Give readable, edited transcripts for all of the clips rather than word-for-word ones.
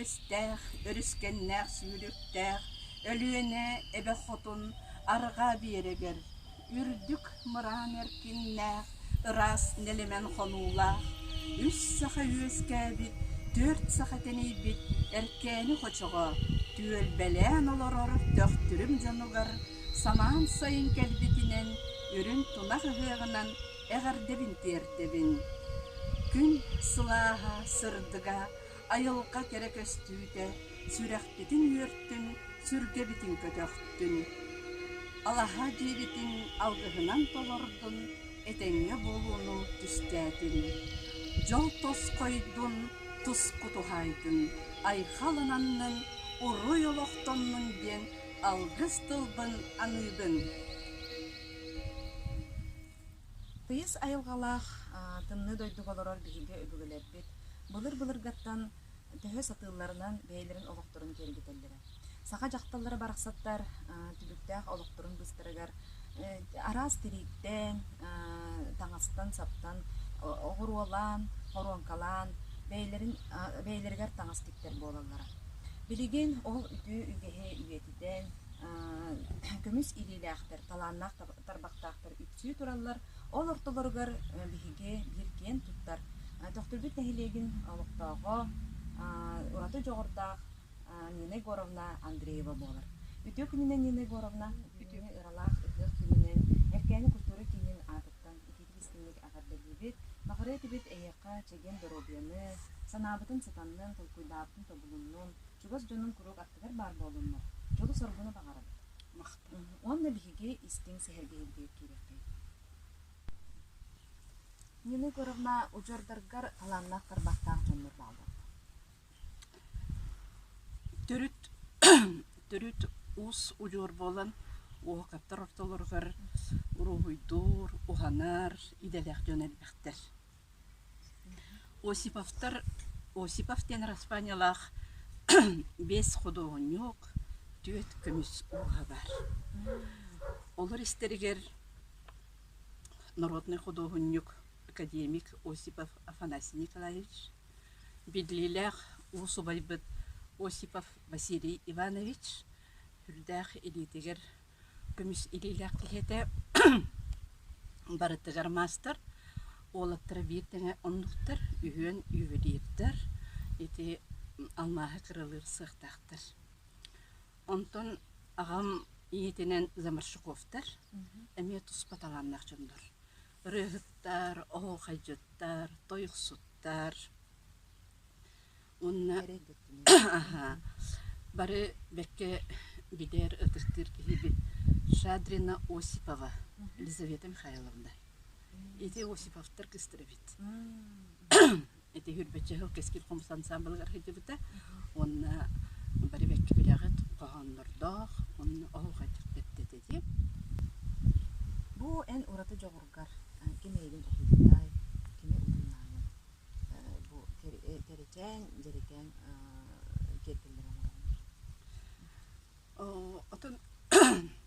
үөстээх, өрүскэннээх сүүрүктээх Өлүөнэ эбэ хотун арҕаа биэрэгэр үрдүк мыраан эркиннээх, ыраас нэлэмэн хонуулаах, үс саха үөскээбит, түөрт саха тэнийбит Эркээни хочоҕо түөлбэлээн олорор Төхтүрүм дьонугар самаан сайын кэлбитинэн, үрүҥ тунах ыһыаҕынан эҕэрдэбин тиэрдэбин. Күн сылааһа, сырдыга, айылҕа кэрэ көстүүтэ сүрэхпитин үөртүн, сүргэбитин көтөхтүн. Алаһа дьиэбитин алгыһынан толордун, этэҥҥэ буолууну түстээтин. Дьол тосхойдун, туску туһаайдын, айхал ананнын, уруй олохтоннун диэн алгыс тылбын аныыбын. Тыйыс айылҕалаах тымныы дойдуга олорор биһиги өбүгэлэрбит былыр-былыргаттан төһө сатыылларынан бэйэлэрин олохторун киэргэтэллэрэ. Саха дьахталлара барахсаттар түбүктээх олохторун быыстарыгар араас тирииттэн, таҥастан-саптан оҕуруолаан, хоруоҥкалаан бэйэлэрин бэйэлэригэр таҥас тиктэр буолаллара. Билигин ол үтүө үгэһи үйэтитэн, көмүс илиилээхтэр, талааннаах тарбахтаахтар үксүү тураллар. Ол ортолоругар биһиги биир киэн туттар Төхтүрбүт нэһилиэгин олохтооҕо, ураты дьоҕурдаах Нина Егоровна Андреева буолар. Үтүө күнүнэн Нина Егоровна, үтүө ыралаах ыһыах күнүнэн Эркээни культура киинин аатыттан итиитик истиҥник эҕэрдэлиибит. Баҕарыа этибит эйиэхэ чэгиэн доруобуйаны, санаабытын сатаннын, толкуйдаабытын тобулуннун, чугас дьонун куруук аттыгар баар буолуннар, дьолу-соргуну баҕарабыт. Уонна биһиги истиҥ сэһэргэһиибитигэр киириэххэйиҥ. Нина Егоровна, удьуордаргар талааннаах тарбахтаах дьоннор бааллар. Төрүт төрүт уус удьуор буолан уоһукаттар ортолоругар уруһуйдуур, уһанар идэлээх дьон элбэхтэр. Осиповтар Осипов диэн араспаанньалаах биэс худуоһунньук, түөрт көмүс ууһа баар. Олор истэригэр народнай худуоһунньук, академик Осипов Афанасий Николаевич, биллиилээх уус убайбыт Осипов Василий Иванович үрдээх илиитигэр көмүс илиилээх киһи этэ барытыгар маастар уолаттара биир тэҥэ оннуктар үһүөн ювелирдар ити алмааһы кыралыыр сыахтаахтар онтон аҕам ийэтинэн Заморщиковтар эмиэ туспа талааннаах дьоннор ырыаһыттар оһуохайдьыттар тойуксуттар Уонна бары бэркэ билэр, ытыктыыр киһибит Шадрина Осипова Елизавета Михайловна. Ити Осиповтар кыстар эбит. Ити Хүрбэччэ сыл Кэскил хомус ансаамбылыгар сылдьыбыта. Уонна бары бэркэ билэҕит, хоһооннордоох, уонна оһуохайдык бэрт этэ. Бу эн ураты дьоҕургар ким эйигин уһуйбутай, кими утумнаабыт? Бу кэрэчээн, дьэрэкээн киэргэллэри оҥороллор. Отон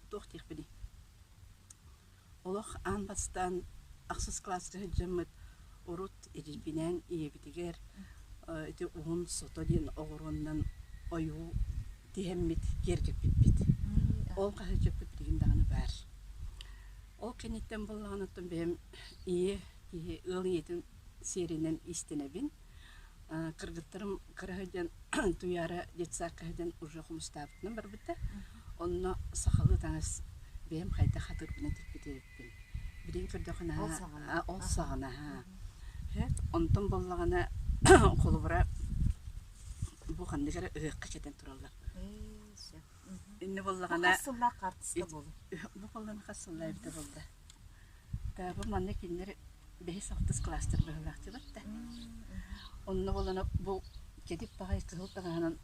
туох диэхпиний? Олох аан бастаан ахсыс кылааска сылдьаммыт урут эдьиийбинээн ийэбитигэр ити уһун сото диэн оҕуруоннан ойуу тиһэммит киэргэппиппит. Ол хаһыаччыппыт билигин даҕаны баар. Ол кэнниттэн буоллаҕына оттон бэйэм ийэ киһи ыал ийэтин сиэринэн иистэнэбин. Кыргыттарым кыра сылдьан Туйаара детсадка сылдьан уже хомустаабытынан барбыта. Онно сахалыы таҥас бэйэм хайдах хатыырбынан тикпит эбиппин. Билигин көрдөххүнэ Ол саҕана. ол саҕана Онтон буоллаҕына холобура бу ханнык эрэ ыһыахха кэтэн тураллар. Иннэ буоллаҕына Хас сыллаах хаартыска буолуй? Бу буоллаҕына хас сыллаах эбитэ буолла? Бу манна кинилэр бэһис-алтыс кылаастар быһыылаахтылар да. Онно буоллаҕына бу кэтит баҕайы кыһыл таҥаһынан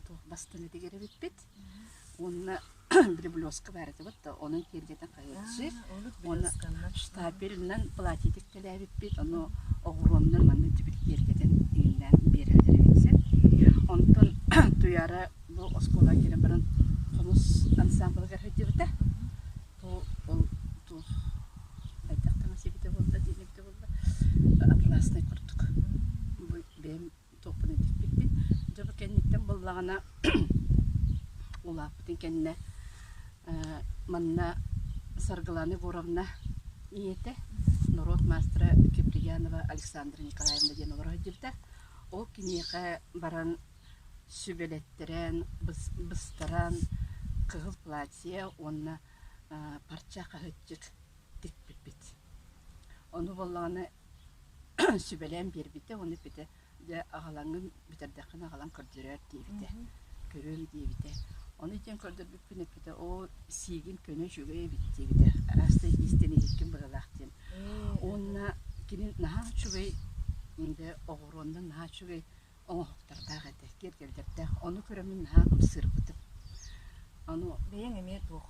туох бастыҥ этигэр эбиппит. Уонна били блеска баар этэ да, онон киэргэтэн хаһыаччы. Уонна штапелынан платье тиктэлээбиппит, ону оҕуруоннан манна тибит киэргэтэн иҥнээн биэрэллэр эбит син. Онтон Туйаара бу оскуолаҕа киирэн баран хомус ансаамбылыгар сылдьыбыта. Бу ол туох хайдах таҥас эбитэ буолла диэн эбитэ буолла атласный курдук. Бу бэйэм туохпун этиппиппин. Дьэ буоллаҕына улааппытын кэннэ манна Саргылана Егоровна ийэтэ, норуот маастара Киприянова Александра Николаевна диэн олоро сылдьыбыта. Ол киниэхэ баран сүбэлэттэрэн, быстаран кыһыл платье уонна парча хаһыаччык тикпиппит. Ону буоллаҕына сүбэлээн биэрбитэ уонна эппитэ дьэ аҕалаҥҥын бүтэрдэххинэ аҕалан көрдөрөөр диэбитэ, көрүөм диэбитэ. Ону итиэн көрдөрбүппүн эппитэ оо сиигин көнө үчүгэй эбит диэбитэ, араастаан истэн иһиккин быһыылаах диэн. Уонна кини наһаа үчүгэй дьэ оҕуруоннан наһаа үчүгэй оҥоһуктардаах этэ, киэргэллэрдээх. Ону көрөммүн наһаа ымсыырбытым. Ону Бэйэҥ эмиэ туох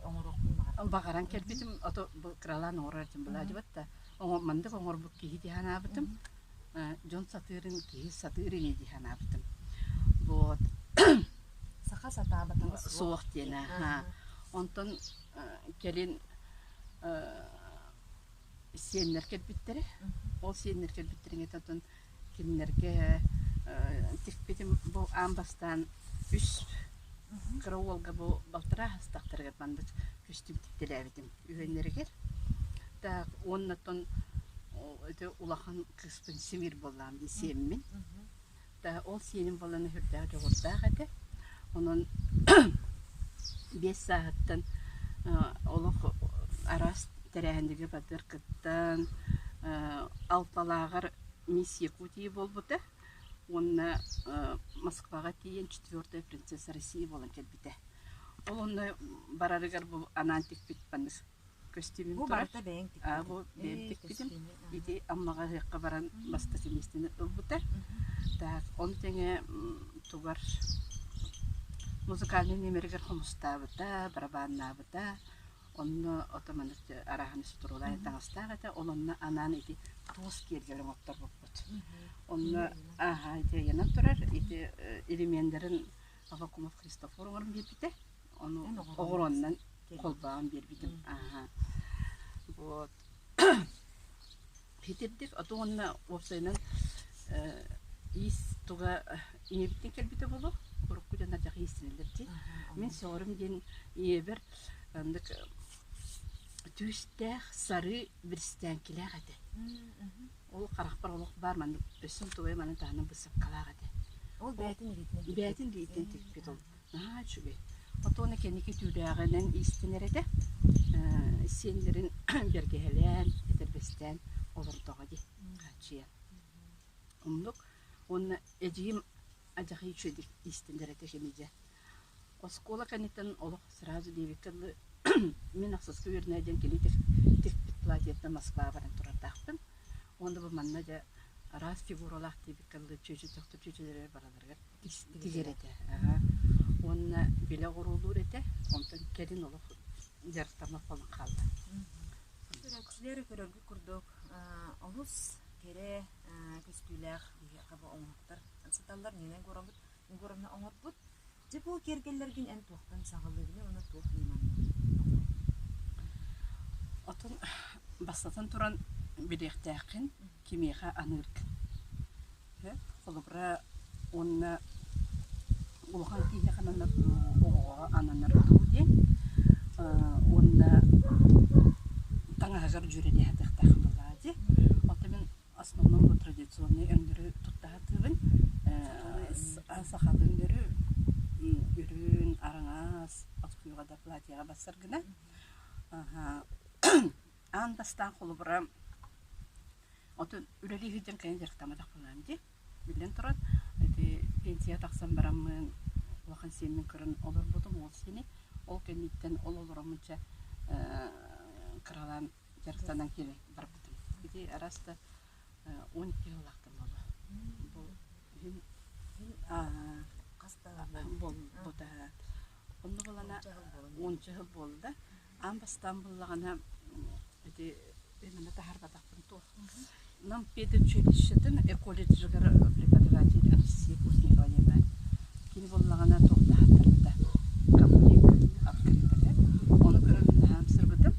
оҥоруоххун баҕарбытыҥ? Баҕаран кэлбитим, ото бу кыралаан оҥорор этим былаадьыбат да, маннык оҥорбут киһи дии санаабытым. Дьон сатыырын киһи сатыыр ини дии санаабытым. Вот. Саха сатаабатаҕа суох. Суох диэн, аха. Онтон кэлин сиэннэр кэлбиттэрэ. Ол сиэннэр кэлбиттэрин отон кинилэргэ тикпитим бу аан бастаан үс кыра уолга бу балтараа астахтарыгар маннык көстүүм тиктэлээбитим үһүөннэригэр. Так уоннаттан ити улахан кыыспын симир буоллаҕым дии сиэммин. Да ол сиэним буолан сүрдээх дьоҕурдаах этэ. Онон 5 сааһыттан олох араас тэрээһиннэргэ барытыгар кыттан, алталааҕар Мисс Якутии буолбута уонна Москваҕа тиийэн четвертая принцесса России буолан кэлбитэ. Ол онно барарыгар бу анаан тикпит маннык көстүүмүм Бу турар. барыта бэйэҥ Аа, тикпитиҥ. бу бэйэм Ээ, тикпитим. көстүүмү, аха. Ити Аммаҕа ыһыахха баран бастакы миэстэни ылбыта. Так, ону тэҥэ тугар музыкальнай нүөмэригэр хомустаабыта, барабаннаабыта. Онно ото маннык арааһын сутуруулаан таҥастаах этэ. Ол онно анаан ити туос киэргэл оҥотторбуппут. Онно ааһа ити ыйанан турар. Ити элеменнэрин Аввакумов Христофор оҥорон биэрбитэ. Ону Эн оҕоруоннан оҕуруоннан кэлбит. холбоон биэрбитим. Ааһа. Вот. Хитирдик, а то уонна уопсайынан иис туга ийэбиттэн кэлбитэ буолуо. Урукку дьоннор дьаха иистэнэллэр дии. Мин сөҕөрүм диэн ийэбэр андык түүстээх сарыы биристээҥкилээх этэ. Ол харахпар олох баар маннык өссө тугай манан таһынан быысапкалаах этэ. Ол бэйэтин илиитинэн тикпит. Бэйэтин илиитинэн тикпит ол. Наһаа үчүгэй. Отуона кэнники түүлээҕинэн иистэнэр этэ. Сиэннэрин бэргэһэлээн, этэрбэстээн олордоҕо дии хааччыйан. Оннук. Уонна эдьиийим адьахый үчүгэйдик иистэнэр этэ кини дьэ. Оскуола кэнниттэн олох сразу диэбиккэ дылы мин ахсыска үөрэнэ диэн кини тикпит платьеттан Москваҕа баран турардаахпын. Уонна бу манна дьэ араас фигуралаах диэбиккэ дылы чүөчэ чүөчэлэрэ бараларыгар тигэр этэ. Уонна билэ оҕуруолуур этэ. Онтон кэлин олох дьарыктаммат буолан хаалла. Көрөөччүлэр көрөргүт курдук олус кэрэ көстүүлээх биһиэхэ бу оҥоһуктар сыталлар. Нина Егоровна Егоровна оҥорбут. Дьэ бу киэргэллэргин эн туохтан саҕалыыгыный уонна туох ньыманы оҥороҕун? Отон бастатан туран билиэхтээххин кимиэхэ аныыргын. Холобура уонна улахан киһиэхэ ананар дуу, оҕоҕо ананар дуу диэн уонна таҥаһыгар дьүөрэлиһэ сатыахтааххын буоллаҕа дии. Оттон мин основном бу традиционнай өҥнөрү тутта сатыыбын. Сахалыы өҥнөрү үрүн, араҥас, от күөҕэ да платьеҕа барсар гына. Аан бастаан холобура Отон үлэлии сылдьан кэлин дьарыктамматах буолаам дии. Биллэн туран, ити пенсия тахсан бараммын улахан сиэммин көрөн олорбутум ол сини. Ол кэнниттэн ол олороммунча кыралаан дьарыктанан киирэн барбытым. Ити араас да 12 сыллаахтан буолуо. Бу иһин Хас да буолбута. Онно буолана уонча сыл буолла. Аан бастаан буллаҕына ити именно таһаарбатахпын туох. Нам педучилищетын колледжыгар преподаватель Анастасия Постникова диэн баар. Кини буоллаҕына туох таһааттарбыта комплект открытыгы. Ону көрөн наһаа ымсырбытым.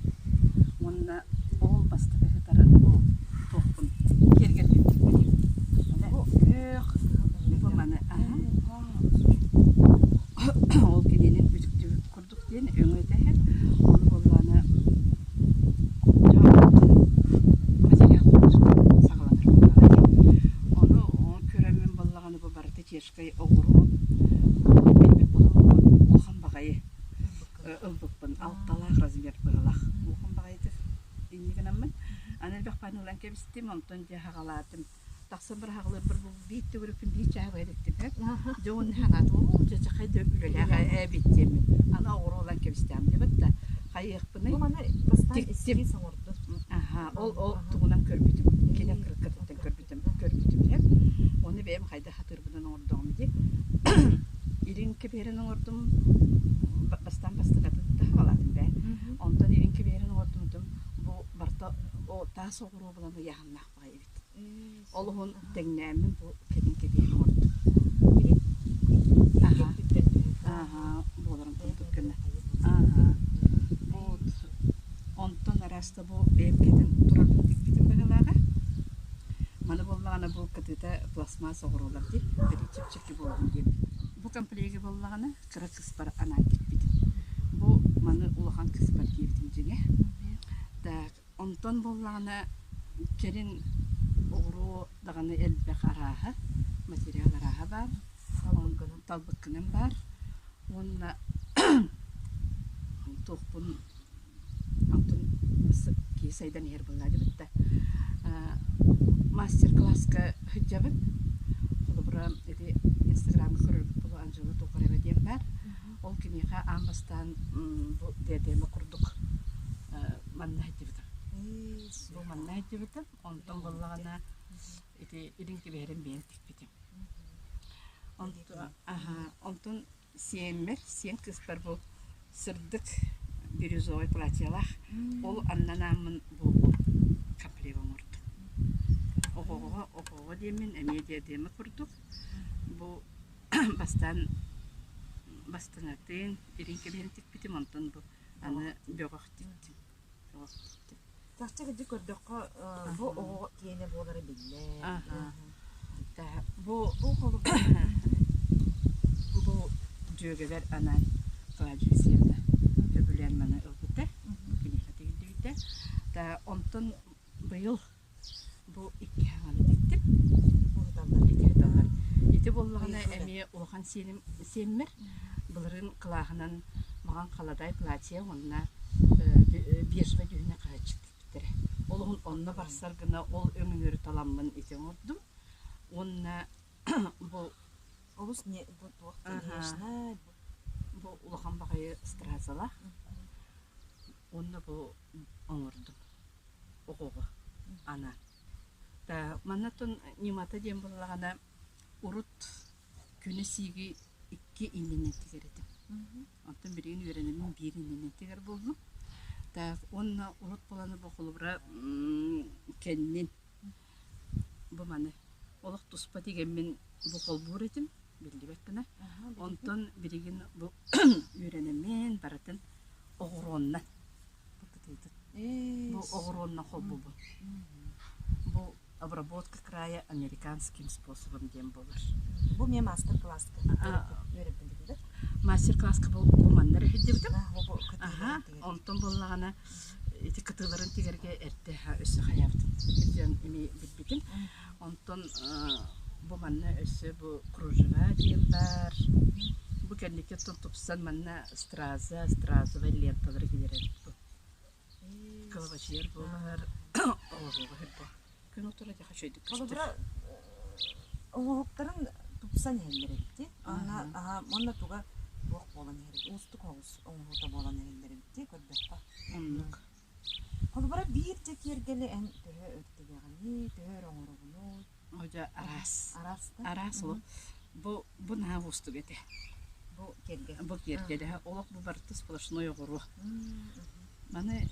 Уонна ол бастакы сытар бу туохпун киэргэлбин тикпитим. Бу күөх Бу маны аһа. Аны элбэх пааны ылан кэбистим, онтон дьэ хаҕалаатым. Тахсан быраһаҕалыырбар бу биир төгүрүкпүн биир чааһы быһа иликтим Дьэ уонна санаатым, оо, дьэ чахай да үлэлээх эбит диэммин. Аны оҕуруо ылан кэбистэҕим диэбит да, хайыахпыный? Бу маны бастаан Тиктим. эскиз оҥордун. Аха, ол тугунан көрбүтүм. Кини открыткатыттан көрбүтүм, көрбүтүм иһэн. Ону бэйэм хайдах хатыырбынан оҥордоҕум дии. Илин кэбиһэрин оҥордум, бастаан бастакатын да хаалаатым бээ. Онтон илин кэбиһэрин оҥордум, бу барыта таас оҕуруо булан ыйааһыннаах баҕайы эбит. Ол уһун тэҥнээммин бу кэлин кэбиһэн оҥордум. Аха, аха, буоларын курдук гына. Аха. Вот. Онтон араста бу бэйэм кэтэн турарбын тикпитим быһыылааҕа. Маны буоллаҕына бу кытыыта пластмасс оҕуруолар дии, били чэпчэки буоллун диэбит. Бу комплеги буоллаҕына кыра кыыспар анаан тикпитим. Бу маны улахан кыыспар диэбитим дьиҥэ. Так, онтон буоллаҕына кэлин оҕуруо даҕаны элбэх арааһа, материал арааһа баар, талбыккынан баар уонна туохпун онтон киһи сайдан иһэр буоллаа диэбит да мастер-класска сылдьабын. Холобура, ити Инстаграмҥа көрөрбүт буолуо Анжела Токарева диэн баар. Ол киниэхэ аан бастаан бу диадема курдук манна сылдьыбытым. Бу манна сылдьыбытым. Онтон буоллаҕына ити илин кэбиһэрин бэйэм тикпитим. Онтон Сиэммэр, сиэн кыыспар бу сырдык бирюзовай платьелаах, ол аннан ааммын бу комплект оҥордум. Оҕоҕо оҕоҕо диэммин эмиэ диадема курдук бу бастаан бастыҥатын илин кэбиһэн тикпитим, онтон бу аны бөҕөх тиктим. Бөҕөх тиктим. Чахчы кырдьык көрдөххө, бу оҕо киэнэ буолара биллэр. Бу бу дьүөгэбэр анаан Клавдия Алексеевна сөбүлээн маны ылбыта, бу киниэхэ тигиллибитэ. Онтон быйыл бу икки хаҥаны тиктим. Ити Ити буоллаҕына эмиэ улахан сиэним сиэммэр былырыын кылааһынан маҕан халадаай платье уонна бежевай дьүһүнэ хаһыаччык тикпиттэрэ. Ол иһин онно барсар гына ол өҥүнүрү таламмын ити оҥордум. Уонна бу Олус не бу туох нежно бу улахан баҕайы стразалаах. Уонна бу оҥордум оҕоҕо анаан. Манна ньымата диэн буоллаҕына урут күнү сииги икки иннинэн тигэр этим. Онтон билигин үөрэнэммин биир иннинэн тигэр буоллум. Так уонна урут буолан бу холобура кэннин бу маны олох туспа тигэммин бу холбуур этим биллибэт гына. Онтон билигин бу үөрэнэммин барытын оҕуруоннан бу кытыытын бу оҕуруоннан холбуубун. Бу обработка края американским способом диэн буолар. Бу эмиэ мастер-класска үөрэппин Мастер-класска бу манна эрэ сылдьыбытым. Аха, онтон буоллаҕына ити кытыыларын тигэргэ эрдэ өссө хайаабытым диэн эмиэ билбитим. Онтон бу манна өссө бу кружева диэн баар. Бу кэнники тупсан манна страза, стразовай ленталары киллэрэр бу. Кылабачыйар буолар, оҕоруоҕа сирдэ. Күн утара дьэ үчүгэйдик көстөр. Холобура, оҥоһуктарын тупсан иһэллэр эбит дии. Уонна туга туох буолан иһэр эбит, уустук оҕус оҥоһуута буолан иһэллэр эбит дии көрдөххө. Оннук. Холобура, биир дьэ киэргэли эн төһө өр тигэҕиний, төһө өр оҥороҕунуй? О дьэ араас. Араас да? Араас ол. Бу наһаа уустук этэ. Бу киэргэл. Бу киэргэлэ. Олох бу барыта сплошной оҕуруо. Маны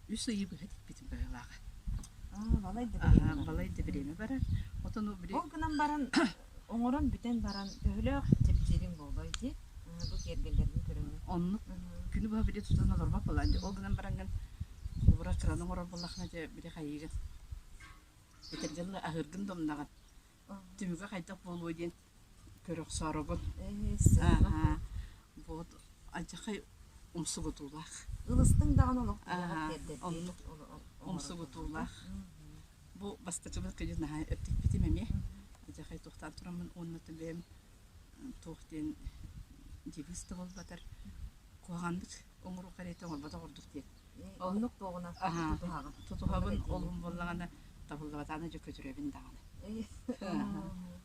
үс ыйы быһа тикпитим быһыылааҕа. Балай да бириэмэ барар. Балай да бириэмэ барар. Отон били Ол гынан баран оҥорон бүтэн баран төһөлөөх чэпчиириҥ буолуой дии? Бу киэргэллэрин көрөммүн. Оннук күнү быһа били тутан олорбот буолаан дии. Ол гынан бараҥҥын холобура кыраны оҥорор буоллаххына дьэ били хайыыгын этэргэ дылы аһыыргын да умнаҕын. Түмүгэ хайдах буолуо диэн көрө охсооробун. Вот алдьархай умсугутуулаах. Ылыстыҥ даҕаны олох тиэрдэрдии. Оннук умсугутуулаах. Бу бастакыбыт кыдьы наһаа өттүкпүтүм эмиэ. Алдьархай туохтаан тураммын уонна бэйэм туох диэн девиз да буолбатар куһаҕаннык оҥоруохха эрэ оҥорботох ордук диэн. Оннук туоҕуна тутуһаҕын. Тутуһабын, олум буоллаҕына табыллыбатаҕына дьэ көтүрэбин даҕаны.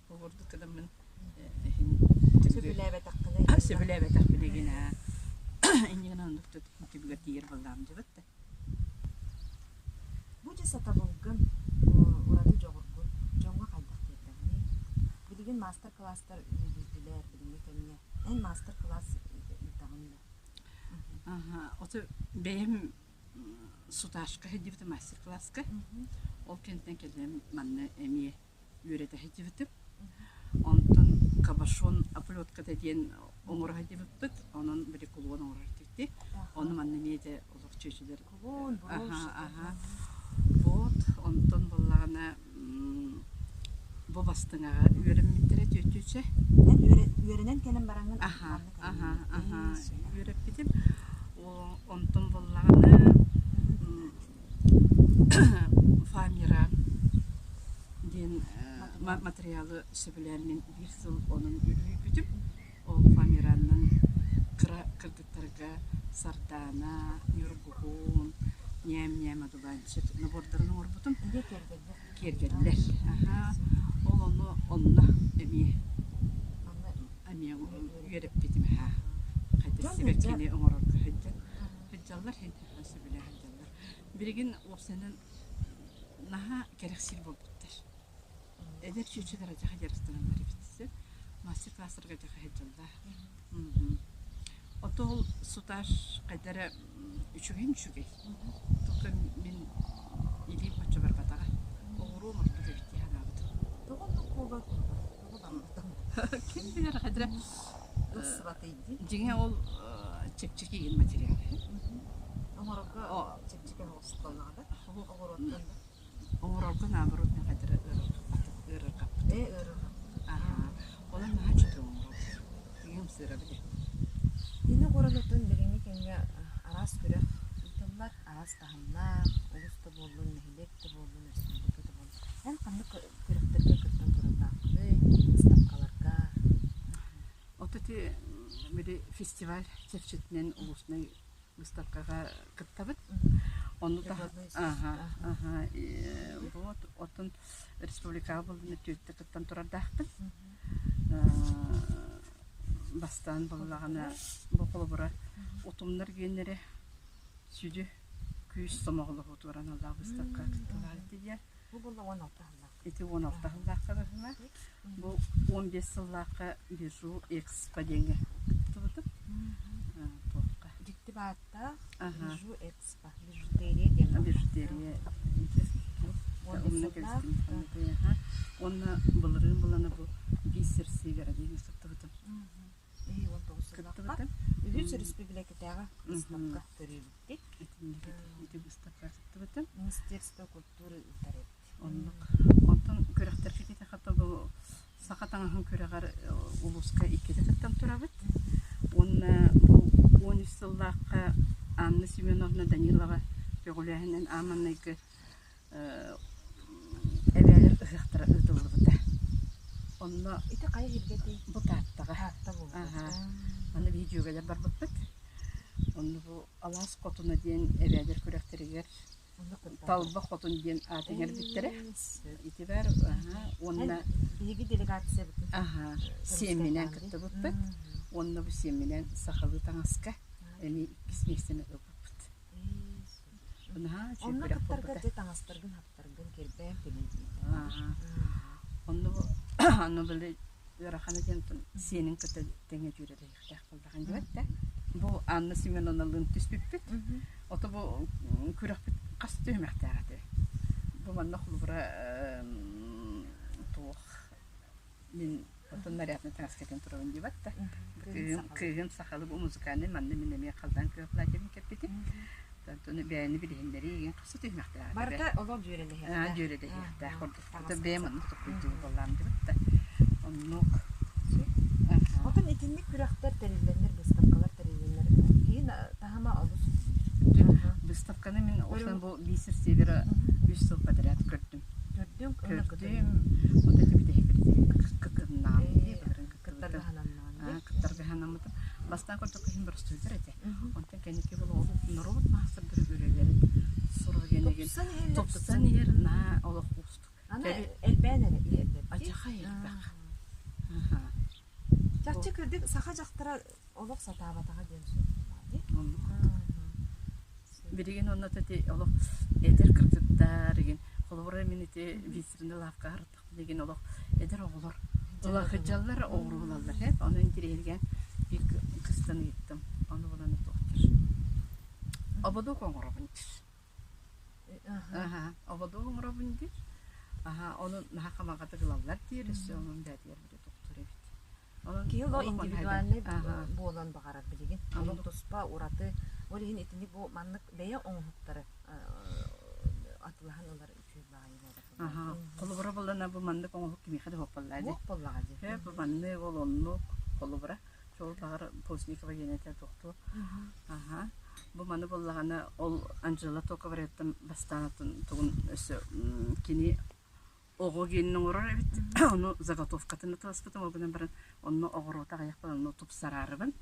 Курдук гынаммын иһин Сөбүлээбэтэххинэ сөбүлээбэтэхпинэ гинэ иннигинэ оннук түбүгэр тиийэр буоллаҕым дьыбыт да. Бу дьэ сатабылгын, ураты дьоҕургун дьоҥҥо хайдах тиэрдэҕиний? Билигин маастар-кылаастар үөдүйдүлэр билиҥҥи кэмҥэ. Эн маастар-кылаас ыытаҕын да? Ото бэйэм суташка сылдьыбытым мастер-класска. Ол кэнниттэн кэлэн манна эмиэ үөрэтэ сылдьыбытым. Онтон кабошон оплетката диэн оҥоро сылдьыбыппыт. Онон били кулон оҥорор этибит. Ону манна эмиэ дьэ олох чүөчэлэр Кулон, брошь. Аха, Вот, онтон буоллаҕына бу бастыҥаҕа үөрэммиттэрэ түөтүчэ. Эн үөрэнэн кэлэн бараҥҥын Аха, аха, аха, үөрэппитим. Онтон буоллаҕына Фамира диэн материалы сөбүлээн мин биир сыл онон үлүйбүтүм. Ол Фамираннан кыра кыргыттарга Сардаана, Ньургуһун, Ньээм-ньээм одуванчик набордарын оҥорбутум. Киэргэллэр. Киэргэллэр. Аха. Ол ону онно эмиэ эмиэ үөрэппитим аха. Хайдах сибэккини оҥорорго сылдьан сылдьаллар, сөбүлээн сылдьаллар. Билигин уопсайынан наһаа кэрэхсиир буолбуттар. Эдэр чүөчэлэр адьаха дьарыктаналлар эбит сөп. Мастер-класстарга адьаха сылдьаллар. Отол суташ хайда эрэ үчүгэйин үчүгэй. Только мин илиим оччо барбатаҕа. Оҕуруом ордук эбит дии санаабытым. Тоҕо оннук буолар? Тоҕо барбатаҕ? Ким билэр хайда эрэ Ылсыбатый дии. Дьиҥэ ол чэпчэки игин материал. Оҥорорго чэпчэки оҥоһуллаҕа да? Оҕуруоттан да? Оҥорорго наоборот мин хайдары ыарырҕаппыт. Ээ ыарырҕаппыт. Аһаа. Онон наһаа үчүгэй оҥоробут. Ийэм сыырабыт ээ. Ини оҕуруотун билиҥҥи кэмҥэ араас күрэх ыытыллар, араас таһымнаах, улуус да буоллун, нэһилиэк да буоллун, республика да буоллун. Эн ханнык күрэхтэргэ кыттан турардааххыный, выставкаларга? От ити били фестиваль чэрчитинэн улуснай выставкаҕа кыттабыт. Ону аха, вот оттон республикаҕа буоллун түөттэ кыттан турардаахпын. Бастаан буоллаҕына бу холобура утумнар гиэннэрэ сүдү күүс сомоҕолоһуутугар аналлаах выставка кыттылаах диэн. Бу буолла 16 сыллаах. Ити 16 сыллаахха быһыылаах. Бу 15 сыллаахха Бижу Экспо диэҥҥэ кыттыбытым. Туохха? Дьикти бааттаах Бижу Экспо. Бижутерия диэн. Бижутерия. Умнан кэбистим. Уонна былырыын булана бу Бисер Севера диэҥҥэ кыттыбытым. Кыттыбытым. Үһүс өрөспүүбүлүкэтээҕи выставка төрүүбүттик. Ити выставка кыттыбытым. Министерство культуры ыытар эбит. Оннук. Онтон күрэхтэргэ диэтэххэ бу саха таҥаһын күрэҕэр улууска иккитэ кыттан турабыт. Уонна бу 13 сыллаахха Анна Семеновна Данилова көҕүлээһинэн аан маҥнайгы эбээлэр ыһыахтара ыытыллыбыта. Онно Ити хайа сиргэтий? Бу Тааттаҕа. Таатта буолбут. Аһаа. Аны биһи дьүөгэлэр барбыппыт. Онно бу Алаас Хотуна диэн эбээлэр күрэхтэригэр Талба Хотун диэн аат иҥэрбиттэрэ. Ити баар уонна биһиги делегациябытын аһаа сиэмминэн кыттыбыппыт. Уонна бу сиэмминэн сахалыы таҥаска эмиэ иккис миэстэни ылбыппыт. Наһаа үчүгэй Онно күрэх кыттарга буолбута. дьэ таҥастаргын хаптаргын кирбээн тигин Онно онно били ыарахана диэн сиэнин кытта тэҥҥэ дьүөрэлэһиэхтээх буоллаҕын диэбэт да. Бу Анна Семеновналыын түспүппүт. Ото бу күрэхпит хас түһүмэхтээх этэ. Бу манна холобура туох мин оттон нарядный таҥас кэтэн турабын диэбэт да. Кыыһым, кыыһым сахалыы бу музыкальный манна мин эмиэ халлаан күөх платьебын кэппитим. Онтон бэйэни билиһиннэрии игин хас түһүмэхтээх этэ. Барыта олох дьүөрэлэһиэхтээх. Дьүөрэлэһиэхтээх курдук. Бэйэм оннук токуйдуур буоллаам диэбит да. Оннук. Отон итинник күрэхтэр тэриллэннэр, выставкалар тэриллэннэр киин таһыма олус Выставканы мин осан бу Бисер Севера үс сыл подряд көрдүм. Көрдүм, Көрдүм. Вот эти бүтэһик кыкыннаам. Кыттарга хананнаан. Кыттарга ханаммытым. Бастаан көрдөххө иһин боростуойдар этэ. Онтон кэнники был ол норуот маастардара үлэлэрин суругенигин тупсан иһэр наһаа олох уустук. Аны элбээн эрэ иһэллэр. Адьахай элбэх. Чахчы кырдьык саха дьахтара олох сатаабатаҕа диэн суох дии. Билигин онно ити олох эдэр кыргыттар игин холобура мин ити витрина лавка билигин олох эдэр оҕолор улахыдьаллар оҕуруулаллар ээ ону интириэһиргээн биир кыстан ыйыттым ону булан туохтар ободук оҥоробун диир аха ободук оҥоробун диир аха ону наһаа хамаҕатык ылаллар диир өссө онон бээтигэр били тохтуур эбит онон Киһи олох олох индивидуальнай аха буолан баҕарар билигин. Олох туспа ураты. Ол иһин итини бу маннык бэйэ оҥоһуктары атылаһан ылар үчүгэй баҕайы буолар. Аһаа, холобура буоллаҕына бу маннык оҥоһук кимиэхэ да суох буоллаа дии. Суох буоллаҕа дии. Ээ, бу маннык, ол оннук, холобура, чуол баҕар Постникова диэн этэ туохтуо. Аһаа, бу маны буоллаҕына ол Анжела Токовареттан бастаан атын тугун өссө кини оҕо гиэнин оҥорор эбит. Ону заготовкатын атыласпытым, ол гынан баран онно оҕуруота аҕыйах буолан онно тупсараарыбын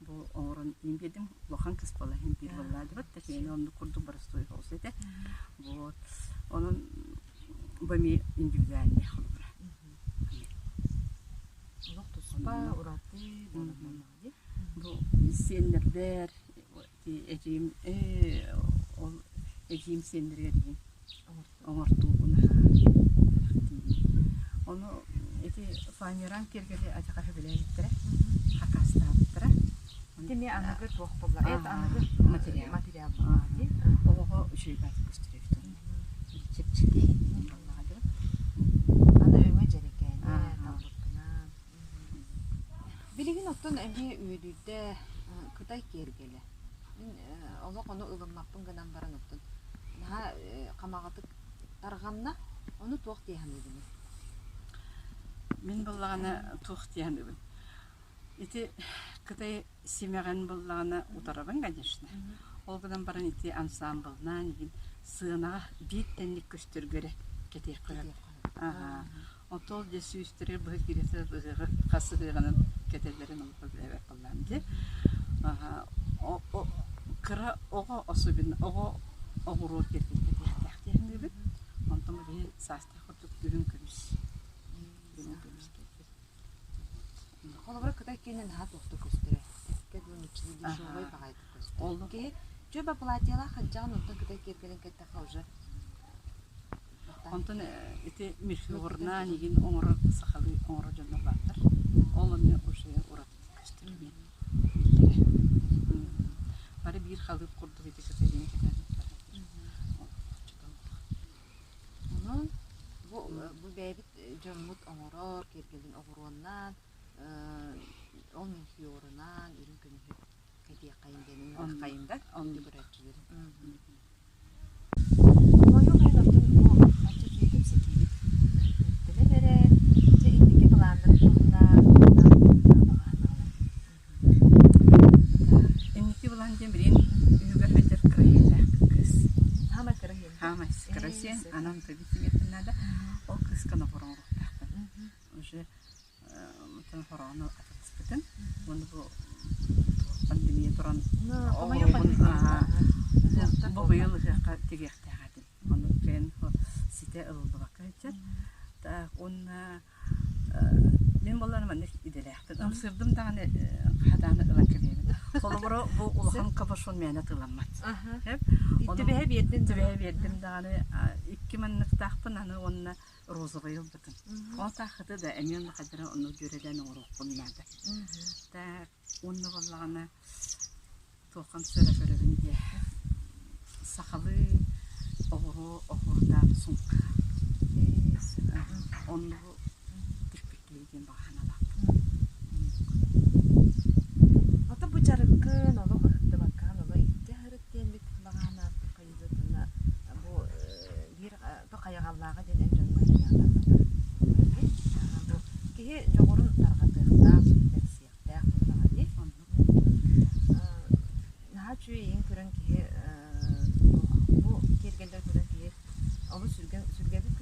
бу оҥорон тиийэн биэрдим. Улахан кыс буолла иһин биир буоллаа дибит да киһини оннук курдук боростуой соҕус этэ. Вот. Онон бу эмиэ индивидуальный холобура. Олох туспа, ураты буолар буоллаҕа дии. Бу сиэннэрбэр эдьиийим ол эдьиийим сиэннэригэр иһин оҥортуубун Ону ити фанеран киэргэли адьаха сөбүлээбиттэрэ, хакаастаабыттара. Ити аныгы туох буолла? Это аныгы материал. Материал буолла дии. Оҕоҕо үчүгэй баатык көстөр эбит онно. Чэпчэки буоллаҕа дии. Аны өҥө дьэрэкээнэ, талбыккынан. Билигин оттон эмиэ үөдүйдэ Кытай киэргэлэ. Мин олох ону ылыммаппын гынан баран оттон наһаа хамаҕатык тарҕанна. Ону туох дии саныыбыный? Мин буоллаҕына туох дии саныыбын. Ити Кытай симэҕин буоллаҕына утарабын, конечно. Ол гынан баран ити ансаамбылнаан иһин сыанаҕа биир тэҥник көстөргө эрэ кэтиэххэ сөп. Аһаа. Оттон дьэ сүүстэригэр быһа киирэ ыһыаҕы хас ыһыаҕынан кэтэллэрин олоххо билээбэт буоллаҕым дии. Кыра оҕо особенно оҕо оҕуруот киэргэл кэтиэхтээх дии саныыбын. Онтон биһи саастаах курдук үрүҥ көмүс үрүҥ көмүс киэргэл. Холобура, Кытай киэнэ наһаа туохта көстөрө. Эккэ дылы нууччалыы дешевай баҕайытык көстөр. Киһи чөбө платьелаах сылдьаҕын, онтон Кытай киэргэлин кэттэххэ уже Онтон ити мельхиорнаан игин оҥорор сахалыы оҥорор дьоннор бааллар. Ол эмиэ уже уратытык көстөр эмиэ биллэрэ. Бары биир халыып курдук ити кытай диэн кэтэн Онон бу бу бэйэбит дьоммут оҥорор киэргэлин оҕуруоннаан, ол мельхиорунан үрүҥ көмүһү кэтиэххэйин диэн ыҥырыаххайын да күндү көрөөччүлэри. Хомойуох иһин оттон бу бачча үчүгэй кэпсэтиибит түмүктэнэн эрэр. Дьэ инники былааннарын туһунан баҕа санаалар. Инники былаан диэн билигин үһүгэр сылдьар кыра кыыс. Хаамай кыра иһин. Хаамай кыра сиэн, анан төбүтүн наада. Ол кыыска нобор оҥоруохтаахпын. Уже хороҕону атыттыспытым. Уонна бу пандемия туран бу быйыл ыһыахха тигиэхтээх этим. Ону кэлин ситэ ылыллыбакка сылдьар. Так уонна мин буоллаҕына маннык идэлээхпин. Ымсыырдым даҕаны хадааны ылан кэбиһэбин. Холобура бу улахан капюшон мээнэ тыламмат. Түбэһэ биэрдим. Түбэһэ биэрдим даҕаны икки манныктаахпын аны уонна розовай ылбытым. Ол таахыты да эмиэ онно хайдара онно дьүөрэлээн оҥоруохпун наада. Так уонна буоллаҕына туоххан сыра көрөбүн диэ. Сахалыы оҕуруо оһуордаах сумка. Оннугу тикпиккии диэн баҕа санаалаахпын. Ото бу дьарыккын олох ыһыктыбаккаҕын олох илдьэ сырыт диэммит баҕа санаабын хайыыбытына бу биир то хайаҕаллааҕа диэн эн дьоҥҥо бу киһи дьоҕурун тарҕатыахтаах, бэрсиэхтээх буоллаҕа дии. Наһаа үчүгэй иһин көрөн киһи бу киэргэллэр көрөн киһи олус сүргэбит.